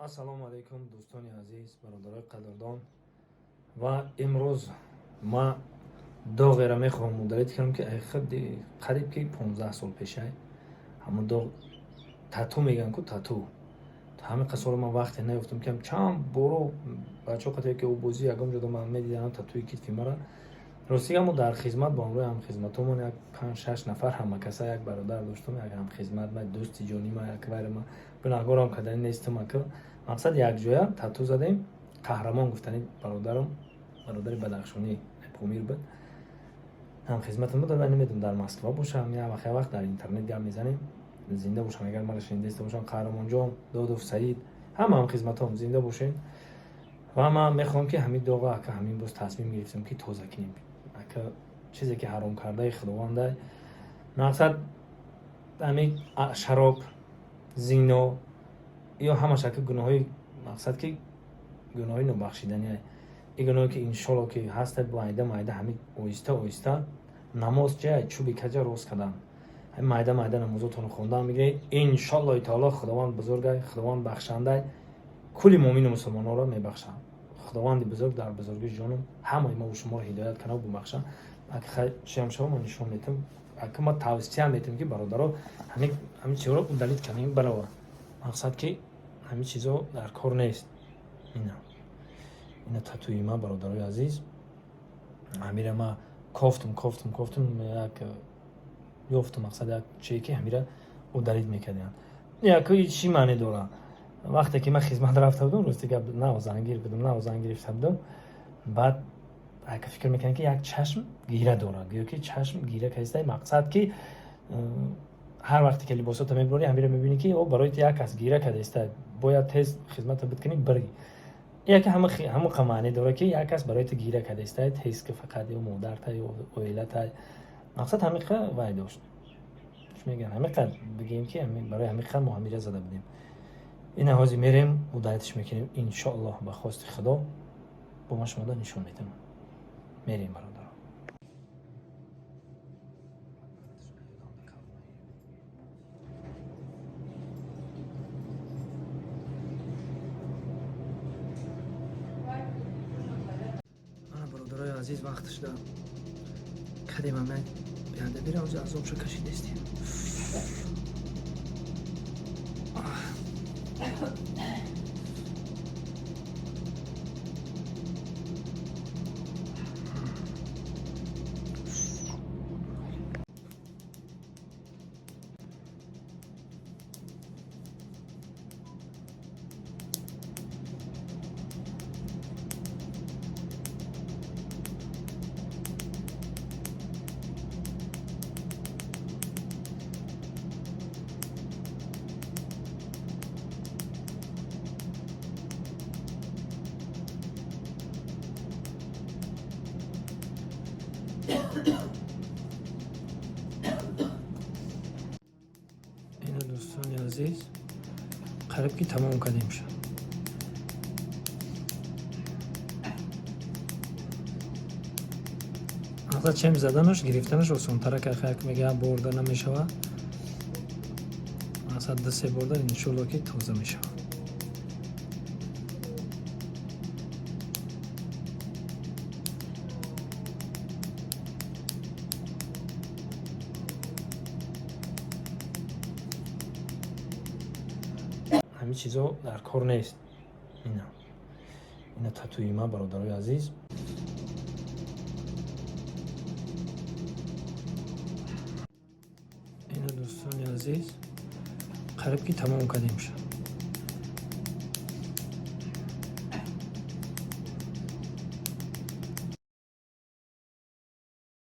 Ассалому алайкум, дӯстони азиз, бародарои қадрдон. Ва имрӯз ма доғеро мехоҳам удалить кунам, ки худи қариб ки 15 сол пешай ҳамун доғ, тату мегӯянд ку, тату. Ҳамин қасоро ман вақте наёфтам, ки чанд боро бачаҳо қате ки бозӣ ягон ҷода ман медидам татуи китфи мара. Ростига, мо дар хизмат бо ҳамроҳи ҳамхизматомон як панҷ шаш нафар, ҳамакаса як бародар доштам, як ҳамхизмат ма, дӯсти ҷонӣ ма, як вайра ма, гунаҳгорам кардани нестам ака. Мақсад, якҷоя тату задем. Қаҳрамон гуфтани бародарам, бародари бадахшонӣ, Помир буд, ҳамхизматам буд. Ва намедонам, дар Москва бошам, як вақт, як вақт дар интернет гап мезанем. Зинда бошам, агар мара шунидаиста бошам, Қаҳрамонҷон, Додов Саид, ҳама ҳамхизматом зинда бошем. Ва ман мехоҳам, ки ҳамин доға, ака, ҳамин боз тасмим гирифтам, ки тоза кунем, ака. Чизе ки ҳаром кардаи Худовандай, мақсад, ҳамин шароб, зино, ё ҳамаш, ака, гуноҳои, мақсад, ки гуноҳои нобахшидания. И гуноҳе ки, иншолло, ки ҳаста, майда майда, ҳамин оҳиста оҳиста намоз чия, чӯби каҷа рост кардан, ҳамин майда майда намозотонро хондан мегиред. Иншоллоҳи таоло, Худованд бузургай, Худованд бахшандай, кулли муъмину мусулмононро мебахшад. Худованди бузург дар бузургии ҷонум ҳамаи мову шуморо ҳидоят кунад, бубахшад. Чиам шава, ман нишон метам, ака. Ма тавсия метам, ки бародаро, ҳамин чизҳоро удалить кардем барова. Мақсад, ки ҳамин чизҳо дар кор нест. Ина татуи ма, бародарои азиз. Ҳамира ма кофтум, кофтум, кофтум, як ёфтум, мақсад, як чие, ки ҳамира удалить мекардем. Яко чӣ маъне дорад? Вақте ки ман хизмат рафта будам, рости гап, нав зангир будам, нав зан гирифта будам. Баъд ака фикр мекардам, ки як чашм гира дорад, гӯё ки чашм гира кардиста. Мақсад, ки ҳар вақте ки либосото мебурӣ, ҳамира мебинӣ, ки о барои як кас гира кардиста, бояд тез хизматро биткунӣ, бирӣ. Яке ҳамон маъне дорад, ки як кас барои ту гира кардиста, тез ки фақат ё модарта, ё оилата. Мақсад, ҳамиқа вай дошт, чӣ мегӯянд, ҳамиқа бигӯем, ки барои ҳамиқа мо ҳамира зада будем. Ина ҳозир мерем, удалить ш мекунем, иншоаллоҳ, ба хости Худо. Бо ман шумода нишон медиҳам. Мерем, бародаро. Ана, бародарои азиз, вақт шуда, кадем. Ама биада бира, ҳозир азобша кашидестем. Ина, дӯстони азиз, қариб ки тамом кардем ша. Мақсад, чем заданаш, гирифтанаш осонтара, как мега борда намешавад. Мақсад, ду се борда, иншолло, ки тоза мешавад. Ҳамин чизҳо дар кор нест. Ина татуи ма, бародарои азиз. Ина, дӯстони азиз, қариб ки тамом кардем ша.